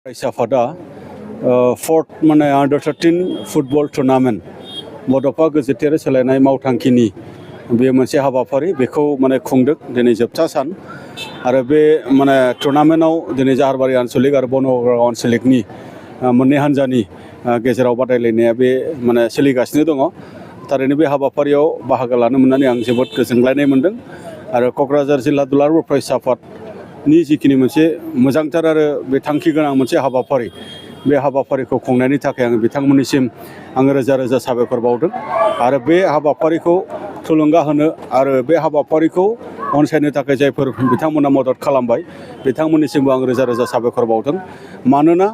फरायसाफोरा फोर्थ माने under 13 football tournament बड'फा गोजोनथायारि सोलायनाय मावथांखिनि बे मोनसे हाबाफारि बेखौ माने खुंदों दिनै जोबथा सान आरो बे माने टुर्नामेन्टआव दिनै जाहारबारि आनसलिक आरो बनगाव आनसलिकनि मोननै हान्जानि गेजेराव बादायलायनाया बे माने सोलिगासिनो दङ। थारैनो बे हाबाफारियाव बाहागो लानो मोननानै आं जोबोद गोजोनग्लायनाय मोनदों आरो क'क्राझार जिल्ला दुलाराय फरायसा आफादनि जिखिनि मोनसे मोजांथार आरो बे थांखि गोनां मोनसे हाबाफारि बे हाबाफारिखौ खुंनायनि थाखाय आं बिथांमोननिसिम आङो रोजा रोजा साबायखर बावदों आरो बे हाबाफारिखौ थुलुंगा होनो आरो बे हाबाफारिखौ अनसायनो थाखाय जायफोर बिथांमोना मदद खालामबाय बिथांमोननिसिमबो आं रोजा रोजा साबायखर बावदों। मानोना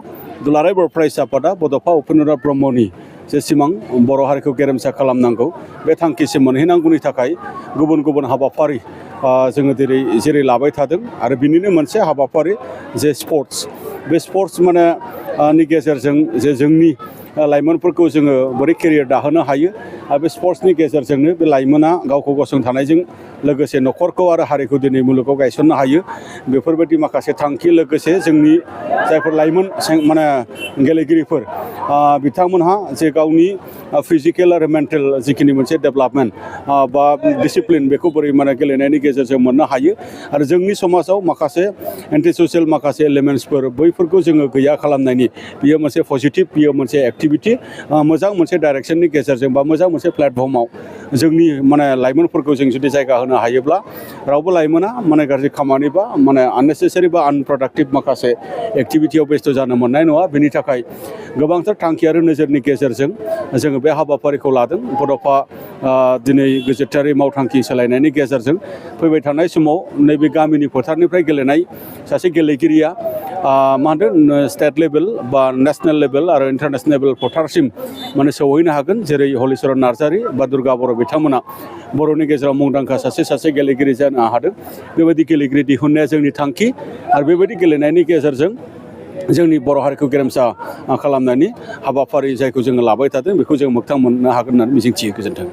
दुलाराय बर' फरायसा आफादा बड'फा उपेन्द्रनाथ ब्रह्मनि जे सिमां बर' हारिखौ गेरेमसा खालामनांगौ बे थांखिसिम मोनहैनांगौनि थाखाय गुबुन गुबुन हाबाफारि जोङो जेरै लाबाय थादों आरो बिनिनो मोनसे हाबाफारि जे स्पर्ट्स बे स्पर्ट्स माने नि गेजेरजों जे जोंनि लाइमोनफोरखौ जोङो बोरै केरियार दाहोनो हायो आरो बे स्पर्ट्सनि गेजेरजोंनो बे लाइमोना गावखौ गसंथानायजों लोगोसे न'खरखौ आरो हारिखौ दिनै मुलुगाव गायसननो हायो बेफोरबायदि माखासे थांखि लोगोसे जोंनि जायफोर लाइमोन माने गेलेगिरिफोर बिथांमोनहा जे गावनि फिजिकेल आरो मेन्टेल जिखिनि मोनसे डेभेलपमेन्ट बा डिसिप्लिन बेखौ बोरै माने गेलेनायनि गेजेरजों मोननो हायो आरो जोंनि समाजाव माखासे एन्टि ससियेल माखासे एलिमेन्ट्सफोर बैफोरखौ जोङो गैया खालामनायनि बियो मोनसे पजिटिभ बियो मोनसे एक्टिभिटि मोजां मोनसे डाइरेक्सननि गेजेरजों बा मोजां मोनसे प्लेटफर्माव जोंनि माने लाइमोनफोरखौ जों जुदि जायगा होनो हायोब्ला रावबो लाइमोना माने गाज्रि खामानि बा माने आननेसेसारि बा आनप्रडाक्टिभ माखासे एक्टिभिटियाव बेस्थ' जानो मोननाय नङा। बेनि थाखाय गोबांथार थांखि आरो नोजोरनि गेजेरजों जोङो बे हाबाफारिखौ लादों। बड'फा दिनै गोजोनथायारि मावथांखि सोलायनायनि गेजेरजों फैबाय थानाय समाव नैबे गामिनि फोथारनिफ्राय गेलेनाय सासे गेलेगिरिया मा होनदों स्टेट लेभेल बा नेसनेल लेभेल आरो इन्टारनेसनेल फोथारसिम माने सौहैनो हागोन। जेरै हलिचरन नार्जारि बा दुर्गा बर' बिथांमोना बर'नि गेजेराव मुंदांखा सासे गेलेगिरि जानो हादों। बेबायदि गेलेगिरि दिहुननाया जोंनि थांखि आरो बेबायदि गेलेनायनि गेजेरजों जोंनि बर' हारिखौ गेरेमसा खालामनायनि हाबाफारि जायखौ जोङो लाबाय थादों बेखौ जों मोगथां मोननो हागोन होननानै मिजिंथियो। गोजोन्थों।